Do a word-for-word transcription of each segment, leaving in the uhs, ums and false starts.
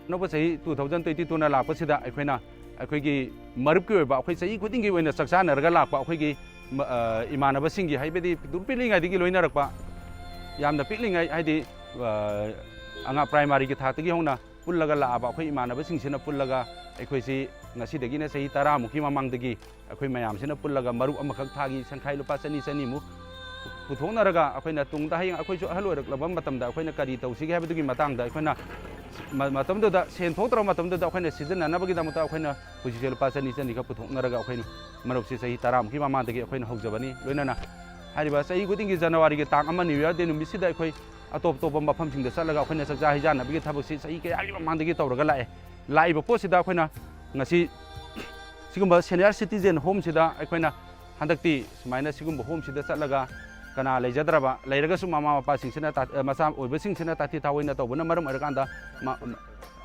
ꯑꯅꯧꯕ ꯆꯍꯤ two thousand twenty two ꯅ ꯂꯥꯛꯄꯁꯤꯗ ꯑꯩꯈꯣꯏꯅ ꯑꯩꯈꯣꯏꯒꯤ ꯃꯔꯨꯞꯀꯤ ꯑꯣꯏꯕ, ꯑꯩꯈꯣꯏ ꯆꯍꯤ ꯈꯨꯗꯤꯡꯒꯤ ꯑꯣꯏꯅ ꯆꯥꯛ ꯆꯥꯅꯔꯒ ꯂꯥꯛꯄ ꯑꯩꯈꯣꯏꯒꯤ ꯃ-, ꯑ, ꯏꯃꯥꯟꯅꯕꯁꯤꯡꯒꯤ, ꯍꯥꯏꯕꯗꯤ ꯑꯗꯨꯝ ꯄꯤꯛꯂꯤꯉꯩꯗꯒꯤ ꯂꯣꯏꯅꯔꯛꯄ, ꯌꯥꯝꯅ ꯄꯤꯛꯂꯤꯉꯩ, ꯍꯥꯏꯗꯤ, ꯑ, ꯑꯉꯥꯡ primaryꯒꯤ ꯊꯥꯛꯇꯒꯤ ꯍꯧꯅ ꯄꯨꯜꯂꯒ ꯂꯥꯛꯑꯕ ꯑꯩꯈꯣꯏ ꯏꯃꯥꯟꯅꯕꯁꯤꯡꯁꯤꯅ ꯄꯨꯜꯂꯒ ꯑꯩꯈꯣꯏꯁꯤ ꯉꯁꯤꯗꯒꯤꯅ ꯆꯍꯤ ꯇꯔꯥꯃꯨꯛꯀꯤ ꯃꯃꯥꯡꯗꯒꯤ ꯑꯩꯈꯣꯏ ꯃꯌꯥꯝꯁꯤꯅ ꯄꯨꯜꯂꯒ ꯃꯔꯨꯞ ꯑꯃꯈꯛ ꯊꯥꯒꯤ ꯁꯪꯈꯥꯏ ꯂꯨꯄꯥ ꯆꯅꯤ ꯆꯅꯤꯃꯨꯛ ꯄꯨꯊꯣꯛꯅꯔꯒ ꯑꯩꯈꯣꯏꯅ ꯇꯨꯡꯗ ꯍꯌꯦꯡ ꯑꯩꯈꯣꯏꯁꯨ ꯑꯍꯜ ꯑꯣꯏꯔꯛꯂꯕ ꯃꯇꯝꯗ ꯑꯩꯈꯣꯏꯅ ꯀꯔꯤ ꯇꯧꯁꯤꯒꯦ ꯍꯥꯏꯕꯗꯨꯒꯤ ꯃꯇꯥꯡꯗ ꯑꯩꯈꯣꯏꯅ ꯃ-, ꯃꯇꯝꯗꯨꯗ ꯁꯦꯟ ꯊꯣꯛꯇ꯭ꯔꯕ ꯃꯇꯝꯗꯨꯗ ꯑꯩꯈꯣꯏꯅ ꯁꯤꯖꯤꯟꯅꯅꯕꯒꯤꯗꯃꯛꯇ ꯑꯩꯈꯣꯏꯅ ꯍꯧꯖꯤꯛꯁꯦ ꯂꯨꯄꯥ ꯆꯅꯤ ꯆꯅꯤꯈꯛ ꯄꯨꯊꯣꯛꯅꯔꯒ ꯑꯩꯈꯣꯏꯅ ꯃꯔꯨꯞꯁꯦ ꯆꯍꯤ ꯇꯔꯥꯃꯨꯛꯀꯤ ꯃꯃꯥꯡꯗꯒꯤ ꯑꯩꯈꯣꯏꯅ ꯍꯧꯖꯕꯅꯤ꯫ ꯂꯣꯏꯅꯅ ꯍꯥꯏꯔꯤꯕ ꯆꯍꯤ ꯈꯨꯗꯤꯡꯒꯤ Januaryꯒꯤ ꯇꯥꯡ ꯑꯃ New Year Day ꯅꯨꯃꯤꯠꯁꯤꯗ ꯑꯩꯈꯣꯏ ꯑꯇꯣꯞ ꯑꯇꯣꯞꯄ ꯃꯐꯝꯁꯤꯡꯗ ꯆꯠꯂꯒ ꯑꯩꯈꯣꯏꯅ ꯆꯥꯛꯆꯥ ꯍꯩꯖꯥꯟꯅꯕꯒꯤ ꯊꯕꯛꯁꯤ ꯆꯍꯤ ꯀꯌꯥꯒꯤ ꯃꯃꯥꯡꯗꯒꯤ ꯇꯧꯔꯒ ꯂꯥꯛꯑꯦ꯫ ꯂꯥꯛꯏꯕ ꯄꯣꯠꯁꯤꯗ ꯑꯩꯈꯣꯏꯅ ꯉꯁꯤ ꯁꯤꯒꯨꯝꯕ senior citizen homeꯁꯤꯗ ꯑꯩꯈꯣꯏꯅ ꯍꯟꯗꯛꯇꯤ ꯁꯨꯃꯥꯏꯅ ꯁꯤꯒꯨꯝꯕ homeꯁꯤꯗ ꯆꯠꯂꯒ ꯀꯅꯥ ꯂꯩꯖꯗ꯭ꯔꯕ ꯂꯩꯔꯒꯁꯨ ꯃꯃꯥ ꯃꯄꯥꯁꯤꯡꯁꯤꯅ ꯇꯥ-, ꯃꯆꯥ ꯑꯣꯏꯕꯁꯤꯡꯁꯤꯅ ꯇꯥꯊꯤ ꯇꯥꯑꯣꯏꯅ ꯇꯧꯕꯅ ꯃꯔꯝ ꯑꯣꯏꯔꯀꯥꯟꯗ ꯃ-,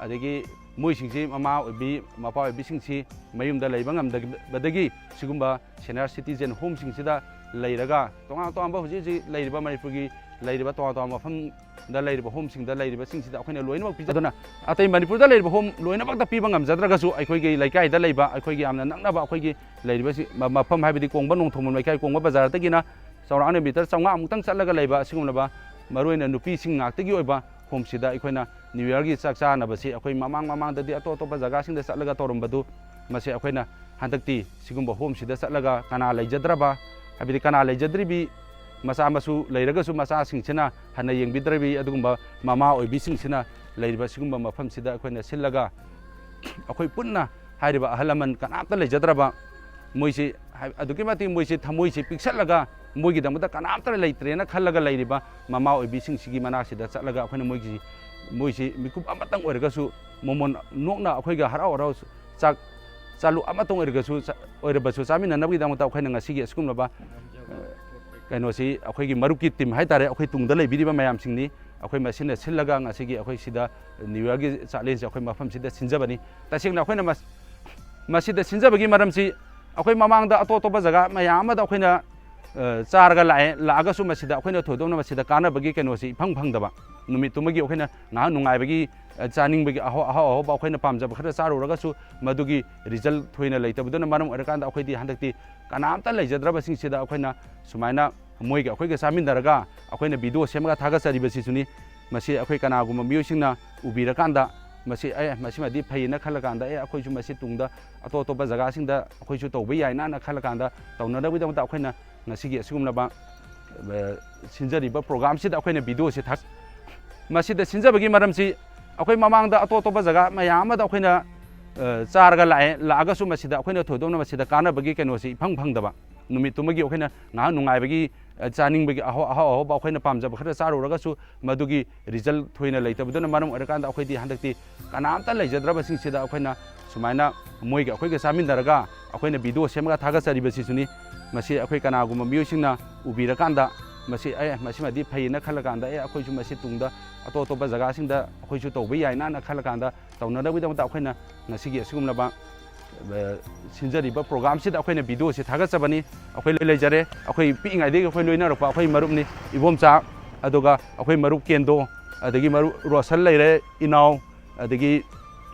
ꯑꯗꯒꯤ ꯃꯣꯏꯁꯤꯡꯁꯤ ꯃꯃꯥ ꯑꯣꯏꯕꯤ, ꯃꯄꯥ ꯑꯣꯏꯕꯤꯁꯤꯡꯁꯤ ꯃꯌꯨꯝꯗ ꯂꯩꯕ ꯉꯝꯗꯕꯗꯒꯤ ꯁꯤꯒꯨꯝꯕ senior citizen homeꯁꯤꯡꯁꯤꯗ ꯂꯩꯔꯒ ꯇꯣꯉꯥꯟ ꯇꯣꯉꯥꯟꯕ ꯍꯧꯖꯤꯛ ꯍꯧꯖꯤꯛ ꯂꯩꯔꯤꯕ ꯃꯅꯤꯄꯨꯔꯒꯤ ꯂꯩꯔꯤꯕ ꯇꯣꯉꯥꯟ ꯇꯣꯉꯥꯟꯕ ꯃꯐꯝꯗ ꯂꯩꯔꯤꯕ homeꯁꯤꯡꯗ ꯂꯩꯔꯤꯕꯁꯤꯡꯁꯤꯗ ꯑꯩꯈꯣꯏꯅ ꯂꯣꯏꯅꯃꯛ ꯄꯤꯖ-, ꯑꯗꯨꯅ ꯑꯇꯩ ꯃꯅꯤꯄꯨꯔꯗ ꯂꯩꯔꯤꯕ home ꯂꯣꯏꯅꯃꯛꯇ ꯄꯤꯕ ꯉꯝꯖꯗ꯭ꯔꯒꯁꯨ ꯑꯩꯈꯣꯏꯒꯤ ꯂꯩꯀꯥꯏꯗ ꯂꯩꯕ, ꯑꯩꯈꯣꯏꯒꯤ ꯌꯥꯝꯅ ꯅꯛꯅꯕ ꯑꯩꯈꯣꯏꯒꯤ ꯂꯩꯔꯤꯕꯁꯤ ꯃ-, ꯃꯐꯝ, ꯍꯥꯏꯕꯗꯤ ꯀꯣꯡꯕ ꯅꯣꯡꯊꯣꯡꯕꯝ ꯂꯩꯀꯥꯏ, ꯀꯣꯡꯕ ꯕꯖꯥꯔꯗꯒꯤꯅ ꯆꯥꯎꯔꯥꯛꯅ meter ꯆꯥꯝꯃꯉꯥ ꯃꯨꯛꯇꯪ ꯆꯠꯂꯒ ꯂꯩꯕ ꯑꯁꯤꯒꯨꯝꯂꯕ ꯃꯔꯨꯑꯣꯏꯅ ꯅꯨꯄꯤꯁꯤꯡ ꯉꯥꯛꯇꯒꯤ ꯑꯣꯏꯕ homeꯁꯤꯗ ꯑꯩꯈꯣꯏꯅ New Yearꯒꯤ ꯆꯥꯛ ꯆꯥꯅꯕꯁꯤ ꯑꯩꯈꯣꯏ ꯃꯃꯥꯡ ꯃꯃꯥꯡꯗꯗꯤ ꯑꯇꯣꯞ ꯑꯇꯣꯞꯄ ꯖꯒꯥꯁꯤꯡꯗ ꯆꯠꯂꯒ ꯇꯧꯔꯝꯕꯗꯨ, ꯃꯁꯤ ꯑꯩꯈꯣꯏꯅ ꯍꯟꯗꯛꯇꯤ ꯁꯤꯒꯨꯝꯕ homeꯁꯤꯗ ꯆꯠꯂꯒ ꯀꯅꯥ ꯂꯩꯖꯗ꯭ꯔꯕ, ꯍꯥꯏꯕꯗꯤ ꯀꯅꯥ ꯂꯩꯖꯗ꯭ꯔꯤꯕꯤ ꯃꯆꯥ ꯃꯁꯨ ꯂꯩꯔꯒꯁꯨ ꯃꯆꯥꯁꯤꯡꯁꯤꯅ ꯍꯟꯅ ꯌꯦꯡꯕꯤꯗ꯭ꯔꯕꯤ ꯑꯗꯨꯒꯨꯝꯕ ꯃꯃꯥ ꯑꯣꯏꯕꯤꯁꯤꯡꯁꯤꯅ ꯂꯩꯔꯤꯕ ꯁꯤꯒꯨꯝꯕ ꯃꯐꯝꯁꯤꯗ ꯑꯩꯈꯣꯏꯅ ꯁꯤꯜꯂꯒ ꯑꯩꯈꯣꯏ ꯄꯨꯟꯅ ꯍꯥꯏꯔꯤꯕ ꯑꯍꯜ ꯂꯃꯟ ꯀꯅꯥꯝꯇ ꯂꯩꯖꯗ꯭ꯔꯕ ꯃꯣꯏꯁꯤ ꯍꯥꯏ-, ꯑꯗꯨꯛꯀꯤ ꯃꯇꯤꯛ ꯃꯣꯏꯁꯤ ꯊꯃꯣꯏꯁꯤ ꯄꯤꯛꯁꯜꯂꯒ ꯃꯣꯏꯒꯤꯗꯃꯛꯇ ꯀꯅꯥꯝꯇ ꯂꯩꯇ꯭ꯔꯦꯅ ꯈꯜꯂꯒ ꯂꯩꯔꯤꯕ ꯃꯃꯥ ꯑꯣꯏꯕꯤꯁꯤꯡꯁꯤꯒꯤ ꯃꯅꯥꯛꯁꯤꯗ ꯆꯠꯂꯒ ꯑꯩꯈꯣꯏꯅ ꯃꯣꯏꯒꯤ, ꯃꯣꯏꯁꯤ ꯃꯤꯀꯨꯞ ꯑꯃꯇꯪ ꯑꯣꯏꯔꯒꯁꯨ ꯃꯃꯣꯟ ꯅꯣꯛꯅ ꯑꯩꯈꯣꯏꯒ ꯍꯔꯥꯎ ꯍꯔꯥꯎ ꯆꯥꯛ ꯆꯥꯂꯨ ꯑꯃꯇꯪ ꯑꯣꯏꯔꯒꯁꯨ ꯆꯥ-, ꯑꯣꯏꯔꯕꯁꯨ ꯆꯥꯃꯤꯟꯅꯅꯕꯒꯤꯗꯃꯛꯇ ꯑꯩꯈꯣꯏꯅ ꯉꯁꯤꯒꯤ ꯑꯁꯤꯒꯨꯝꯂꯕ, ꯑ, ꯀꯩꯅꯣꯁꯤ ꯑꯩꯈꯣꯏꯒꯤ ꯃꯔꯨꯞꯀꯤ ꯇꯤꯝ ꯍꯥꯏꯇꯥꯔꯦ, ꯑꯩꯈꯣꯏ ꯇꯨꯡꯗ ꯂꯩꯕꯤꯔꯤꯕ ꯃꯌꯥꯝꯁꯤꯡꯅꯤ꯫ ꯑꯩꯈꯣꯏ ꯃꯁꯤꯅ ꯁꯤꯜꯂꯒ ꯉꯁꯤꯒꯤ ꯑꯩꯈꯣꯏ ꯁꯤꯗ ꯅ꯭ꯌꯨ ꯌꯔꯒꯤ ꯆꯥꯛꯂꯦꯟꯁꯦ ꯑꯩꯈꯣꯏ ꯃꯐꯝꯁꯤꯗ ꯁꯤꯟꯖꯕꯅꯤ꯫ ꯇꯁꯦꯡꯅ ꯑꯩꯈꯣꯏꯅ ꯃꯁ-, ꯃꯁꯤꯗ ꯁꯤꯟꯖꯕꯒꯤ ꯃꯔꯝꯁꯤ ꯑꯩꯈꯣꯏ ꯃꯃꯥꯡꯗ ꯑꯇꯣꯞ ꯑꯇꯣꯞꯄ ꯖꯒꯥ ꯃꯌꯥꯝ ꯑꯃꯗ ꯑꯩꯈꯣꯏꯅ, ꯑ, ꯆꯥꯔꯒ ꯂꯥꯛꯑꯦ, ꯂꯥꯛꯑꯒꯁꯨ ꯃꯁꯤꯗ ꯑꯩꯈꯣꯏꯅ ꯊꯣꯏꯗꯣꯛꯅ ꯃꯁꯤꯗ ꯀꯥꯟꯅꯕꯒꯤ ꯀꯩꯅꯣꯁꯤ ꯏꯐꯪ ꯐꯪꯗꯕ꯫ ꯅꯨꯃꯤꯠꯇꯨꯃꯒꯤ ꯑꯩꯈꯣꯏꯅ ꯉꯥꯏꯍꯥꯛ ꯅꯨꯡꯉꯥꯏꯕꯒꯤ, ꯑ, ꯆꯥꯅꯤꯡꯕꯒꯤ ꯑꯍꯥꯎ-, ꯑꯍꯥꯎ ꯑꯍꯥꯎꯕ ꯑꯩꯈꯣꯏꯅ ꯄꯥꯝꯖꯕ ꯈꯔ ꯆꯥꯔꯨꯔꯒꯁꯨ ꯃꯗꯨꯒꯤ ꯔꯤꯖꯜ ꯊꯣꯏꯅ ꯂꯩꯇꯕꯗꯨꯅ ꯃꯔꯝ ꯑꯣꯏꯔꯀꯥꯟꯗ ꯑꯩꯈꯣꯏꯗꯤ ꯍꯟꯗꯛꯇꯤ ꯀꯅꯥꯝꯇ ꯂꯩꯖꯗ꯭ꯔꯕꯁꯤꯡꯁꯤꯗ ꯑꯩꯈꯣꯏꯅ ꯁꯨꯃꯥꯏꯅ ꯃꯣꯏꯒ ꯑꯩꯈꯣꯏꯒ ꯆꯥꯃꯤꯟꯅꯔꯒ ꯑꯩꯈꯣꯏꯅ ꯚꯤꯗꯤꯑꯣ ꯁꯦꯝꯃꯒ ꯊꯥꯒꯠꯆꯔꯤꯕꯁꯤꯁꯨꯅꯤ꯫ ꯃꯁꯤ ꯑꯩꯈꯣꯏ ꯀꯅꯥꯒꯨꯝꯕ ꯃꯤꯑꯣꯏꯁꯤꯡꯅ ꯎꯕꯤꯔꯀꯥꯟꯗ ꯃꯁꯤ, "ꯑꯦ, ꯃꯁꯤꯃꯗꯤ ꯐꯩꯌꯦꯅ" ꯈꯜꯂꯀꯥꯟꯗ, "ꯑꯦ, ꯑꯩꯈꯣꯏꯁꯨ ꯃꯁꯤ ꯇꯨꯡꯗ ꯑꯇꯣꯞ ꯑꯇꯣꯞꯄ ꯖꯒꯥꯁꯤꯡꯗ ꯑꯩꯈꯣꯏꯁꯨ ꯇꯧꯕ ꯌꯥꯏꯅ"ꯅ ꯈꯜꯂꯀꯥꯟꯗ ꯇꯧꯅꯅꯕꯒꯤꯗꯃꯛꯇ ꯑꯩꯈꯣꯏꯅ ꯉꯁꯤꯒꯤ ꯑꯁꯤꯒꯨꯝꯂꯕ, ꯑ, ꯁꯤꯟꯖꯔꯤꯕ ꯄ꯭ꯔꯣꯒ꯭ꯔꯥꯝꯁꯤꯗ ꯑꯩꯈꯣꯏꯅ ꯚꯤꯗꯤꯑꯣꯁꯤ ꯊꯥ-, ꯃꯁꯤꯗ ꯁꯤꯟꯖꯕꯒꯤ ꯃꯔꯝꯁꯤ ꯑꯩꯈꯣꯏ ꯃꯃꯥꯡꯗ ꯑꯇꯣꯞ ꯑꯇꯣꯞꯄ ꯖꯒꯥ ꯃꯌꯥꯝ ꯑꯃꯗ ꯑꯩꯈꯣꯏꯅ, ꯑ, ꯆꯥꯔꯒ ꯂꯥꯛꯑꯦ, ꯂꯥꯛꯑꯒꯁꯨ ꯃꯁꯤꯗ ꯑꯩꯈꯣꯏꯅ ꯊꯣꯏꯗꯣꯛꯅ ꯃꯁꯤꯗ ꯀꯥꯟꯅꯕꯒꯤ ꯀꯩꯅꯣꯁꯤ ꯏꯐꯪ ꯐꯪꯗꯕ꯫ ꯅꯨꯃꯤꯠꯇꯨꯃꯒꯤ ꯑꯩꯈꯣꯏꯅ ꯉꯥꯏꯍꯥꯛ ꯅꯨꯡꯉꯥꯏꯕꯒꯤ, ꯑ, ꯆꯥꯅꯤꯡꯕꯒꯤ ꯑꯍꯥꯎ-, ꯑꯍꯥꯎ ꯑꯍꯥꯎꯕ ꯑꯩꯈꯣꯏꯅ ꯄꯥꯝꯖꯕ ꯈꯔ ꯆꯥꯔꯨꯔꯒꯁꯨ ꯃꯗꯨꯒꯤ ꯔꯤꯖꯜ ꯊꯣꯏꯅ ꯂꯩꯇꯕꯗꯨꯅ ꯃꯔꯝ ꯑꯣꯏꯔꯀꯥꯟꯗ ꯑꯩꯈꯣꯏꯗꯤ ꯍꯟꯗꯛꯇꯤ ꯀꯅꯥꯝꯇ ꯂꯩꯖꯗ꯭ꯔꯕꯁꯤꯡꯁꯤꯗ ꯑꯩꯈꯣꯏꯅ ꯁꯨꯃꯥꯏꯅ ꯃꯣꯏꯒ ꯑꯩꯈꯣꯏꯒ ꯆꯥꯃꯤꯟꯅꯔꯒ ꯑꯩꯈꯣꯏꯅ ꯚꯤꯗꯤꯑꯣ ꯁꯦꯝꯃꯒ ꯊꯥꯒꯠꯆꯔꯤꯕꯁꯤꯁꯨꯅꯤ꯫ ꯃꯁꯤ ꯑꯩꯈꯣꯏ ꯀꯅꯥꯒꯨꯝꯕ ꯃꯤꯑꯣꯏꯁꯤꯡꯅ ꯎꯕꯤꯔꯀꯥꯟꯗ ꯃꯁꯤ, "ꯑꯦ, ꯃꯁꯤꯃꯗꯤ ꯐꯩꯌꯦꯅ" ꯈꯜꯂꯀꯥꯟꯗ, "ꯑꯦ, ꯑꯩꯈꯣꯏꯁꯨ ꯃꯁꯤ ꯇꯨꯡꯗ ꯑꯇꯣꯞ ꯑꯇꯣꯞꯄ ꯖꯒꯥꯁꯤꯡꯗ ꯑꯩꯈꯣꯏꯁꯨ ꯇꯧꯕ ꯌꯥꯏꯅ"ꯅ ꯈꯜꯂꯀꯥꯟꯗ ꯇꯧꯅꯅꯕꯒꯤꯗꯃꯛꯇ ꯑꯩꯈꯣꯏꯅ ꯉꯁꯤꯒꯤ ꯑꯁꯤꯒꯨꯝꯂꯕ, ꯑ, ꯁꯤꯟꯖꯔꯤꯕ ꯄ꯭ꯔꯣꯒ꯭ꯔꯥꯝꯁꯤꯗ ꯑꯩꯈꯣꯏꯅ ꯚꯤꯗꯤꯑꯣꯁꯤ ꯊꯥꯒꯠꯆꯕꯅꯤ꯫ ꯑꯩꯈꯣꯏ ꯂꯩꯖꯔꯦ, ꯑꯩꯈꯣꯏ ꯄꯤꯛꯏꯉꯩꯗꯒꯤ ꯑꯩꯈꯣꯏ ꯂꯣꯏꯅꯔꯛꯄ ꯑꯩꯈꯣꯏ ꯃꯔꯨꯞꯅꯤ, ꯏꯕꯣꯝꯆꯥ, ꯑꯗꯨꯒ ꯑꯩꯈꯣꯏ ꯃꯔꯨꯞ ꯀꯦꯟꯗꯣ, ꯑꯗꯒꯤ ꯃꯔꯨꯞ ꯔꯣꯁꯟ ꯂꯩꯔꯦ, ꯏꯅꯥꯎ, ꯑꯗꯒꯤ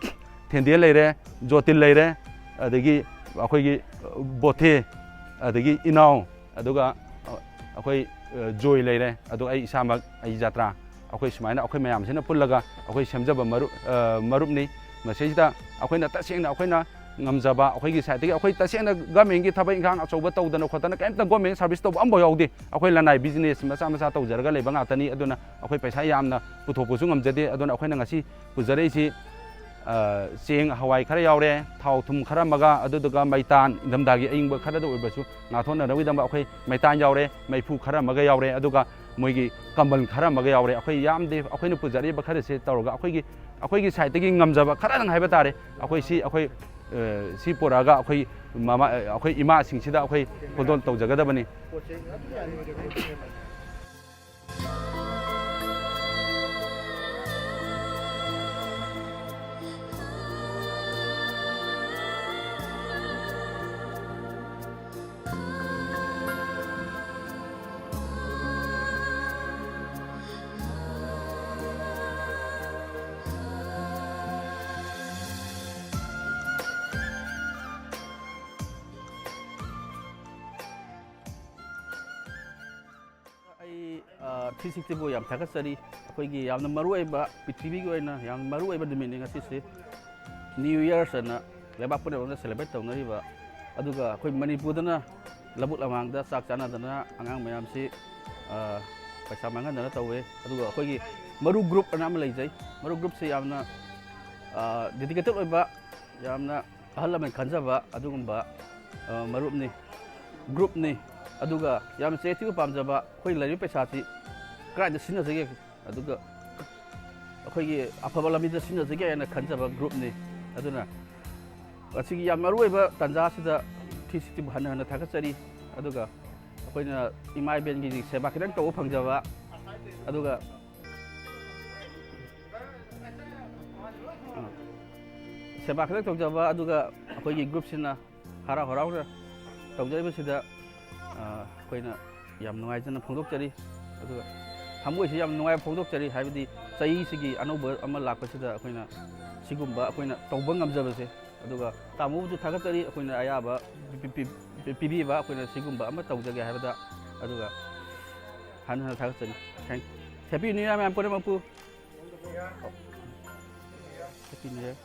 ꯊꯦꯟꯗꯦꯜ ꯂꯩꯔꯦ, ꯖꯣꯇꯤꯟ ꯂꯩꯔꯦ, ꯑꯗꯒꯤ ꯑꯩꯈꯣꯏꯒꯤ, ꯑ, ꯕꯣꯊꯦ, ꯑꯗꯒꯤ ꯏꯅꯥꯎ, ꯑꯗꯨꯒ, ꯑ, ꯑꯩꯈꯣꯏ, ꯑ, ꯖꯣꯏ ꯂꯩꯔꯦ, ꯑꯗꯨ ꯑꯩ ꯏꯁꯥꯃꯛ, ꯑꯩ ꯖꯥꯇ꯭ꯔꯥ, ꯑꯩꯈꯣꯏ ꯁꯨꯃꯥꯏꯅ ꯑꯩꯈꯣꯏ ꯃꯌꯥꯝꯁꯤꯅ ꯄꯨꯜꯂꯒ ꯑꯩꯈꯣꯏ ꯁꯦꯝꯖꯕ ꯃꯔꯨꯞ, ꯑ, ꯃꯔꯨꯞꯅꯤ꯫ ꯃꯁꯤꯗꯩꯁꯤꯗ ꯑꯩꯈꯣꯏꯅ ꯇꯁꯦꯡꯅ ꯑꯩꯈꯣꯏꯅ ꯉꯝꯖꯕ ꯑꯩꯈꯣꯏꯒꯤ ꯁꯥꯏꯠꯇꯒꯤ, ꯑꯩꯈꯣꯏ ꯇꯁꯦꯡꯅ ꯒꯃꯦꯟꯒꯤ ꯊꯕꯛ ꯏꯪꯈꯥꯡ ꯑꯆꯧꯕ ꯇꯧꯗꯅ ꯈꯣꯠꯇꯅ ꯀꯔꯤꯝꯇ ꯒꯣꯔꯃꯦꯟ ꯁꯥꯔꯚꯤꯁ ꯇꯧꯕ ꯑꯃꯐꯥꯎ ꯌꯥꯎꯗꯦ꯫ ꯑꯩꯈꯣꯏ ꯂꯅꯥꯏ ꯕꯤꯖꯤꯅꯦꯁ ꯃꯆꯥ ꯃꯆꯥ ꯇꯧꯖꯔꯒ ꯂꯩꯕ ꯉꯥꯛꯇꯅꯤ꯫ ꯑꯗꯨꯅ ꯑꯩꯈꯣꯏ ꯄꯩꯁꯥ ꯌꯥꯝꯅ ꯄꯨꯊꯣꯛꯄꯁꯨ ꯉꯝꯖꯗꯦ꯫ ꯑꯗꯨꯅ ꯑꯩꯈꯣꯏꯅ ꯉꯁꯤ ꯄꯨꯖꯔꯛꯏꯁꯤ ꯑ, ꯆꯦꯡ, ꯍꯋꯥꯏ ꯈꯔ ꯌꯥꯎꯔꯦ, ꯊꯥꯎ ꯊꯨꯝ ꯈꯔ ꯑꯃꯒ, ꯑꯗꯨꯗꯨꯒ ꯃꯩꯇꯥꯟ, ꯏꯪꯊꯝꯊꯥꯒꯤ ꯑꯏꯪꯕ ꯈꯔꯗ ꯑꯣꯏꯔꯕꯁꯨ ꯉꯥꯛꯊꯣꯛꯅꯅꯕꯒꯤꯗꯃꯛ ꯑꯩꯈꯣꯏ ꯃꯩꯇꯥꯟ ꯌꯥꯎꯔꯦ, ꯃꯩꯐꯨ ꯈꯔ ꯑꯃꯒ ꯌꯥꯎꯔꯦ, ꯑꯗꯨꯒ ꯃꯣꯏꯒꯤ ꯀꯝꯕꯜ ꯈꯔ ꯑꯃꯒ ꯌꯥꯎꯔꯦ꯫ ꯑꯩꯈꯣꯏ ꯌꯥꯝꯗꯦ, ꯑꯩꯈꯣꯏꯅ ꯄꯨꯖꯔꯛꯏꯕ ꯈꯔꯁꯦ ꯇꯧꯔꯒ ꯑꯩꯈꯣꯏꯒꯤ, ꯑꯩꯈꯣꯏꯒꯤ ꯁꯥꯏꯠꯇꯒꯤ ꯉꯝꯖꯕ ꯈꯔꯗꯪ ꯍꯥꯏꯕ ꯇꯥꯔꯦ꯫ ꯑꯩꯈꯣꯏ ꯁꯤ, ꯑꯩꯈꯣꯏ, ꯑ, ꯁꯤ ꯄꯨꯔꯛꯑꯒ ꯑꯩꯈꯣꯏ ꯃꯃꯥ-, ꯑꯩꯈꯣꯏ ꯏꯃꯥꯁꯤꯡꯁꯤꯗ ꯑꯩꯈꯣꯏ ꯈꯨꯗꯣꯜ ꯇꯧꯖꯒꯗꯕꯅꯤ꯫ ꯑꯩ, ꯑ, ꯊ꯭ꯔꯤ ꯁꯤꯛꯁꯇꯤꯕꯨ ꯌꯥꯝ ꯊꯥꯒꯠꯆꯔꯤ꯫ ꯑꯩꯈꯣꯏꯒꯤ ꯌꯥꯝꯅ ꯃꯔꯨꯑꯣꯏꯕ, ꯄ꯭ꯔꯤꯊꯤꯕꯤꯒꯤ ꯑꯣꯏꯅ ꯌꯥꯝꯅ ꯃꯔꯨꯑꯣꯏꯕ ꯅꯨꯃꯤꯠꯅꯤ ꯉꯁꯤꯁꯤ꯫ ꯅ꯭ꯌꯨ ꯌꯔꯁ ꯑꯅ ꯂꯩꯕꯥꯛ ꯄꯨꯝꯅꯃꯛꯇ ꯁꯦꯂꯦꯕ꯭ꯔꯦꯠ ꯇꯧꯅꯔꯤꯕ, ꯑꯗꯨꯒ ꯑꯩꯈꯣꯏ ꯃꯅꯤꯄꯨꯔꯗꯅ ꯂꯧꯕꯨꯛ ꯂꯝꯍꯥꯡꯗ ꯆꯥꯛ ꯆꯥꯅꯗꯅ ꯑꯉꯥꯡ ꯃꯌꯥꯝꯁꯤ, ꯑ, ꯄꯩꯁꯥ ꯃꯥꯡꯍꯟꯗꯅ ꯇꯧꯋꯦ꯫ ꯑꯗꯨꯒ ꯑꯩꯈꯣꯏꯒꯤ ꯃꯔꯨ ꯒ꯭ꯔꯨꯞ ꯑꯅ ꯑꯃ ꯂꯩꯖꯩ꯫ ꯃꯔꯨ ꯒ꯭ꯔꯨꯞꯁꯤ ꯌꯥꯝꯅ, ꯑ, ꯗꯦꯗꯤꯀꯦꯇꯦꯠ ꯑꯣꯏꯕ, ꯌꯥꯝꯅ ꯑꯍꯜ ꯂꯃꯟ ꯈꯟꯖꯕ ꯑꯗꯨꯒꯨꯝꯕ, ꯑ, ꯃꯔꯨꯞꯅꯤ, ꯒ꯭ꯔꯨꯞꯅꯤ꯫ ꯑꯗꯨꯒ ꯌꯥꯝꯅ ꯆꯦꯔꯤꯇꯤꯕꯨ ꯄꯥꯝꯖꯕ, ꯑꯩꯈꯣꯏ ꯂꯩꯔꯤꯕ ꯄꯩꯁꯥꯁꯤ ꯀꯗꯥꯏꯗ ꯁꯤꯖꯤꯟꯅꯁꯤꯒꯦ, ꯑꯗꯨꯒ ꯑꯩꯈꯣꯏꯒꯤ ꯑꯐꯕ ꯂꯝꯕꯤꯗ ꯁꯤꯖꯤꯟꯅꯁꯤꯒꯦ ꯍꯥꯏꯅ ꯈꯟꯖꯕ ꯒ꯭ꯔꯨꯞꯅꯤ꯫ ꯑꯗꯨꯅ ꯉꯁꯤꯒꯤ ꯌꯥꯝ ꯃꯔꯨꯑꯣꯏꯕ ꯇꯥꯟꯖꯥ ꯑꯁꯤꯗ ꯊ꯭ꯔꯤ ꯁꯤꯛꯁꯇꯤꯕꯨ ꯍꯟꯅ ꯍꯟꯅ ꯊꯥꯒꯠꯆꯔꯤ꯫ ꯑꯗꯨꯒ ꯑꯩꯈꯣꯏꯅ ꯏꯃꯥ ꯏꯕꯦꯟꯒꯤ ꯁꯦꯕꯥ ꯈꯤꯇꯪ ꯇꯧꯕ ꯐꯪꯖꯕ, ꯑꯗꯨꯒ, ꯑ, ꯁꯦꯕꯥ ꯈꯤꯇꯪ ꯇꯧꯖꯕ, ꯑꯗꯨꯒ ꯑꯩꯈꯣꯏꯒꯤ ꯒ꯭ꯔꯨꯞꯁꯤꯅ ꯍꯔꯥꯎ ꯍꯔꯥꯎꯅ ꯇꯧꯖꯔꯤꯕꯁꯤꯗ, ꯑ, ꯑꯩꯈꯣꯏꯅ ꯌꯥꯝ ꯅꯨꯡꯉꯥꯏꯖꯅ ꯐꯣꯡꯗꯣꯛꯆꯔꯤ꯫ ꯑꯗꯨꯒ ꯊꯃꯣꯏꯁꯤ ꯌꯥꯝ ꯅꯨꯡꯉꯥꯏꯕ ꯐꯣꯡꯗꯣꯛꯆꯔꯤ, ꯍꯥꯏꯕꯗꯤ ꯆꯍꯤꯁꯤꯒꯤ ꯑꯅꯧꯕ ꯑꯃ ꯂꯥꯛꯄꯁꯤꯗ ꯑꯩꯈꯣꯏꯅ ꯁꯤꯒꯨꯝꯕ ꯑꯩꯈꯣꯏꯅ ꯇꯧꯕ ꯉꯝꯖꯕꯁꯦ꯫ ꯑꯗꯨꯒ ꯇꯥꯃꯣꯕꯨꯁꯨ ꯊꯥꯒꯠꯆꯔꯤ, ꯑꯩꯈꯣꯏꯅ ꯑꯌꯥꯕ ꯄꯤ-, ꯄꯤ-, ꯄꯤ-, ꯄꯤꯕꯤꯕ, ꯑꯩꯈꯣꯏꯅ ꯁꯤꯒꯨꯝꯕ ꯑꯃ ꯇꯧꯖꯒꯦ ꯍꯥꯏꯕꯗ꯫ ꯑꯗꯨꯒ ꯍꯟꯅ ꯍꯟꯅ ꯊꯥꯒꯠꯆꯔꯤ꯫ Thank you. Happy New Year ꯃꯌꯥꯝ ꯄꯨꯝꯅꯃꯛꯄꯨ꯫ Happy New Year.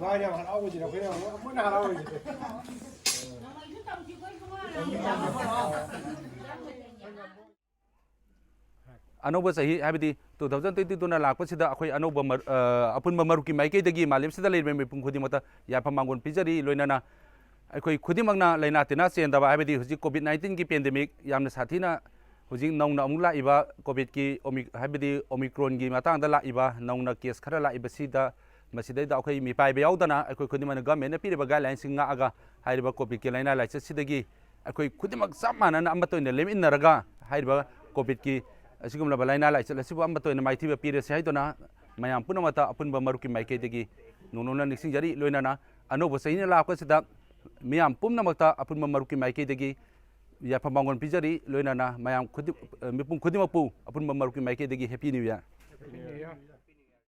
ꯃꯥꯅ ꯌꯥꯝ ꯍꯔꯥꯎꯕꯁꯤꯗ ꯑꯩꯈꯣꯏꯅ ꯑꯃꯨꯛ ꯑꯃꯨꯛ ꯍꯟꯅ ꯍꯔꯥꯎꯔꯤꯁꯦ꯫ ꯑꯅꯧꯕ ꯆꯍꯤ, ꯍꯥꯏꯕꯗꯤ two thousand twenty two ꯅ ꯂꯥꯛꯄꯁꯤꯗ, ꯑꯩꯈꯣꯏ ꯑꯅꯧꯕ ꯃꯔ-, ꯑ, ꯑꯄꯨꯟꯕ ꯃꯔꯨꯞꯀꯤ ꯃꯥꯏꯀꯩꯗꯒꯤ ꯃꯥꯂꯦꯝꯁꯤꯗ ꯂꯩꯔꯤꯕ ꯃꯤꯄꯨꯝ ꯈꯨꯗꯤꯡꯃꯛꯇ ꯌꯥꯏꯐ ꯃꯥꯡꯒꯣꯜ ꯄꯤꯖꯔꯤ꯫ ꯂꯣꯏꯅꯅ ꯑꯩꯈꯣꯏ ꯈꯨꯗꯤꯡꯃꯛꯅ ꯂꯥꯏꯅꯥ ꯇꯤꯟꯅꯥ ꯆꯦꯟꯗꯕ, ꯍꯥꯏꯕꯗꯤ ꯍꯧꯖꯤꯛ COVID nineteen ꯒꯤ pandemic ꯌꯥꯝꯅ ꯁꯥꯊꯤꯅ ꯍꯧꯖꯤꯛ ꯅꯧꯅ ꯑꯃꯨꯛ ꯂꯥꯛꯏꯕ COVID ꯀꯤ ꯑꯣꯃꯤ-, ꯍꯥꯏꯕꯗꯤ Omicron ꯒꯤ ꯃꯇꯥꯡꯗ ꯂꯥꯛꯏꯕ ꯅꯧꯅ case ꯈꯔ ꯂꯥꯛꯏꯕꯁꯤꯗ, ꯃꯁꯤꯗꯩꯗ ꯑꯩꯈꯣꯏ ꯃꯤꯄꯥꯏꯕ ꯌꯥꯎꯗꯅ ꯑꯩꯈꯣꯏ ꯈꯨꯗꯤꯡꯃꯛꯅ government ꯅ ꯄꯤꯔꯤꯕ guideline ꯁꯤꯡ ꯉꯥꯛꯑꯒ ꯍꯥꯏꯔꯤꯕ COVID ꯀꯤ ꯂꯥꯏꯅꯥ ꯂꯥꯏꯆꯠꯁꯤꯗꯒꯤ ꯑꯩꯈꯣꯏ ꯈꯨꯗꯤꯡꯃꯛ ꯆꯞ ꯃꯥꯟꯅꯅ ꯑꯃꯠꯇ ꯑꯣꯏꯅ ꯂꯦꯞꯃꯤꯟꯅꯔꯒ ꯍꯥꯏꯔꯤꯕ COVID ꯀꯤ ꯑꯁꯤꯒꯨꯝꯂꯕ ꯂꯥꯏꯅꯥ ꯂꯥꯏꯆꯠ ꯑꯁꯤꯕꯨ ꯑꯃꯠꯇ ꯑꯣꯏꯅ ꯃꯥꯏꯊꯤꯕ ꯄꯤꯔꯁꯤ ꯍꯥꯏꯗꯨꯅ ꯃꯌꯥꯝ ꯄꯨꯝꯅꯃꯛꯇ ꯑꯄꯨꯟꯕ ꯃꯔꯨꯞꯀꯤ ꯃꯥꯏꯀꯩꯗꯒꯤ ꯅꯧꯅ ꯅꯤꯡꯁꯤꯡꯖꯔꯤ꯫ ꯂꯣꯏꯅꯅ ꯑꯅꯧꯕ ꯆꯍꯤꯅ ꯂꯥꯛꯄꯁꯤꯗ ꯃꯤꯌꯥꯝ ꯄꯨꯝꯅꯃꯛꯇ ꯑꯄꯨꯟꯕ ꯃꯔꯨꯞꯀꯤ ꯃꯥꯏꯀꯩꯗꯒꯤ ꯌꯥꯏꯐ ꯃꯥꯡꯒꯣꯜ ꯄꯤꯖꯔꯤ꯫ ꯂꯣꯏꯅꯅ ꯃꯌꯥꯝ ꯈꯨꯗꯤꯡ-, ꯃꯤꯄꯨꯝ ꯈꯨꯗꯤꯡꯃꯛꯄꯨ ꯑꯄꯨꯟꯕ ꯃꯔꯨꯞꯀꯤ ꯃꯥꯏꯀꯩꯗꯒꯤ Happy New Year꯫